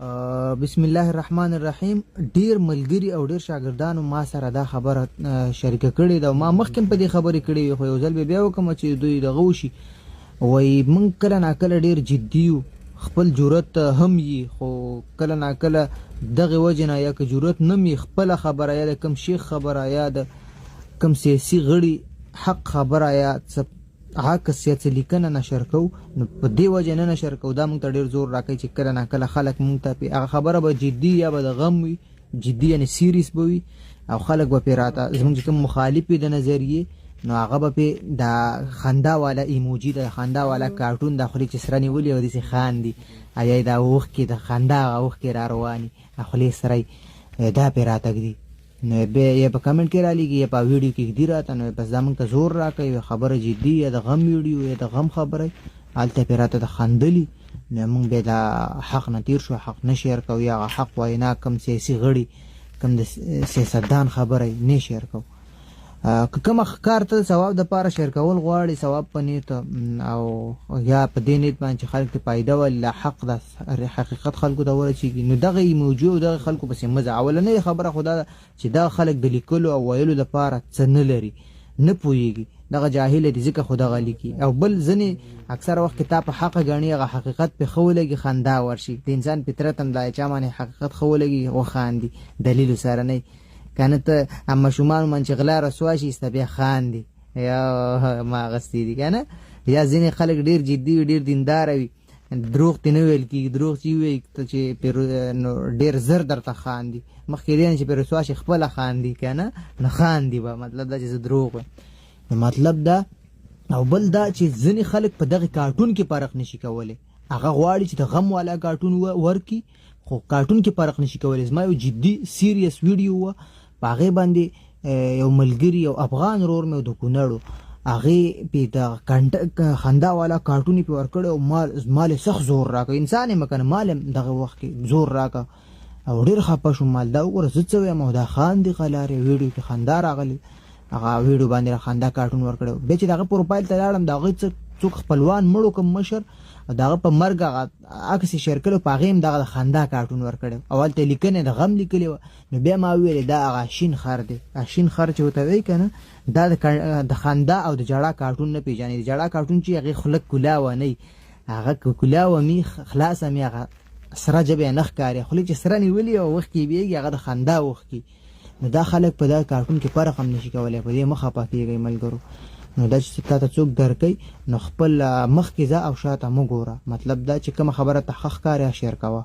بسم الله الرحمن الرحیم. ډیر ملګری او ډیر شاګردانو ما سره دا خبره شریکه کړې ده. ما مخکې په دې خبرې کړې وې، خو یو ځل به بیا وکم چې دوی دغه وشي. وایي موږ کله ناکله ډیر جدي یو، خپل جرأت هم یي، خو کله ناکله دغه وجې نه یا که جرأت نه وي خپله خبره یا د کوم شیخ خبره یا د کوم سیاسي غړي حق خبره یا څه عکس یا څه لیکنه نشر کوو، نو په دې وجه نه نشر کوو. دا موږ ته ډېر زور راکوي چې کله ناکله خلک موږ ته پې هغه خبره به جدي یا به د غم وي، جدي یعنې سیریس به وي، او خلک به پې راته زموږ چې کوم مخالف وي د نظریې، نو هغه به پې د خندا والا ایموجي، د خندا والا کارټون، د خولې چې سره نیولي او داسې خاندي، او یا یې دا اوښکې د خندا هغه اوښکې را رواني، خولې سره دا پې راته ږدي، نو بیا یې په کمنټ کې رالیږي یا په ویډیو کې ږدي راته. نو بس دا موږ ته زور راکوي، خبره جدي یا د غم ویډیو یا د غم خبره، هلته پې راته د خندلي، نو موږ بیا د حق نه تیر شو، حق نه شیر کوو، یا هغه حق وینا کوم سیاسي غړي کوم د سیاستدان خبره نه شیر کوو. که کومه کار ته ثواب د پاره شیر کول غواړي، ثواب په نیت او یا په دې نیت باندې چې خلک ته فایده ولي، لا حق د حقیقت خلکو ته ورسېږي، نو دغه ایموجي او دغه خلکو پسې مه ځه. اولنۍ خبره خو دا ده چې دغه خلک د لیکلو او ویلو دپاره څه نه لري، نه پوهېږي، دغه جاهل دي ځکه خو دغه لیکي. او بل ځینې اکثره وخت کې تا په حقه ګڼي، هغه حقیقت پې ښه ولګي خندا ورشي. د انسان فطرت هم دا چا باندې حقیقت ښه ولګي وخاندي، دلیل سره نه کنه. ته ماشومان من چې غلا رسوا شي ستا بیا خاندي یا ما اخیستي دي که نه. یا ځینې خلک ډېر جدي وي، ډېر دینداره وي، دروغ ته نه ویل کېږي، دروغ چې ووایي ته چې نو ډېر زر درته خاندي، مخکې دې نه چې پرې رسوا شي خپله خاندي که نه، نو خاندي به، مطلب دا چې زه دروغ وایم. نو مطلب دا. او بل دا چې ځینې خلک په دغه کارټون کې فرق نشي کولی، هغه غواړي چې د غم والا کارټون ورکړي، خو کارټون کې فرق نشي کولی. زما یو جدي سیریس ویډیو وه، په هغې باندې یو ملګري یو افغان ورور مې د کونړو، هغې پې د خندا والا کارټون یې پې ورکړی او مال یې سخت زور راکړ. انسان یم که نه، مال یې دغه وخت کې زور راکړ او ډېر خفه شوم. مال دا وګوره زه څه وایم او دا خاندي قلارې ویډیو کې خندا راغلې، هغه ویډیو باندې را خندا کارټون ورکړی. بیا چې د هغه پروفایل ته لاړم، د هغې څوک خپلوان مړو کوم مشر، او د هغه په مرګ هغه عکس یې شیر کړی، په هغې هم دغه د خندا کارټون ورکړی او هلته یې لیکنه د غم لیکلې وه. نو بیا ما وویلې دا هغه شین خر دی، هغه شین خر چې ورته وایي که نه، دا د خندا او د ژړا کارټون نه پېژني. د ژړا کارټون چې هغې خوله کولاوه نه وي، هغه که کولاوه مي خلاصه مي هغه سره ژبه یې نه ښکاري، خولې چې سره نیولي او اوښکې یې بهېږي هغه د خندا اوښکې. نو دا خلک په دا کارټون کې فرق هم نشي کولی، په دې مه خفه کېږئ ملګرو. نو دا چې تا ته څوک درکوي نو خپل مخکې ځه او شاته مه ګوره، مطلب دا چې کومه خبره ته ښه ښکاري هغه شیر کوه.